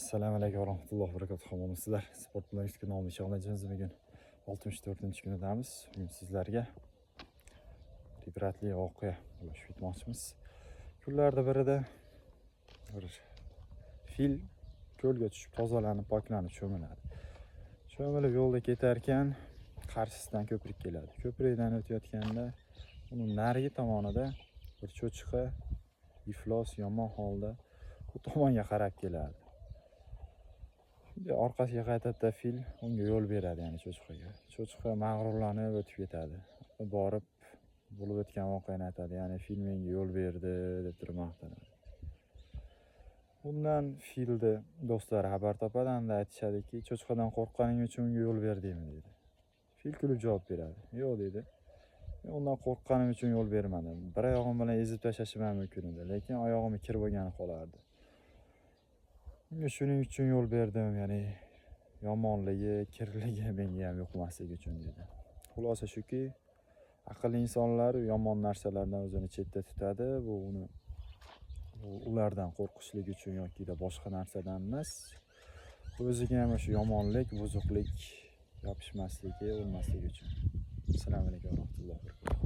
Assalomu alaykum va rahmatullohi va barakatuh. Omonmisizlar? Sport bilan 100 kun nomli challengeimiz bugun 64-kunidamiz. Bugun sizlarga bir ibratli voqea ulashib ketmoqchimiz. Kunlarda birida bir fil ko'lga tushib tozalanib, poklanib cho'miladi. Cho'milib yo'lda ketarkan qarshisidan ko'prik keladi. Ko'prikdan o'tayotganda uni narigi tomonida bir cho'chqa iflos yomon holda u tomonga qarab keladi. Shunday orqasiga qaytadida fil unga yo'l beradi, ya'ni cho'chqaga. Cho'chqa mag'rurlanib o'tib ketadi. Borib bo'lib o'tgan voqeani aytadi, ya'ni fil menga yo'l berdi deb turib maqtanadi. Undan filni do'stlari xabar topadi, anda aytishadiki, cho'chqadan qo'rqqaning uchun unga yo'l berdingmi deydi. Fil kulib javob beradi. Yo'q deydi. Men undan qo'rqqanim uchun yo'l bermadim. Bir oyog'im bilan ezib tashlashim ham mumkin edi, lekin oyog'im kir bo'lgani qolardi. Unga shuning uchun yo'l berdim, ya'ni yomonligi, kirligi menga ham yuqmasligi uchun dedi. Xulosa shuki, aqlli insonlar yomon narsalardan o'zini chetda tutadi. Bu uni bu ulardan qo'rqishlik uchun yokida boshqa narsadan emas. O'ziga ham o'sha yomonlik, buzuqlik yopishmasligi, o'lmasligi uchun. Assalomu alaykum va rahmatullohi va barakatuh.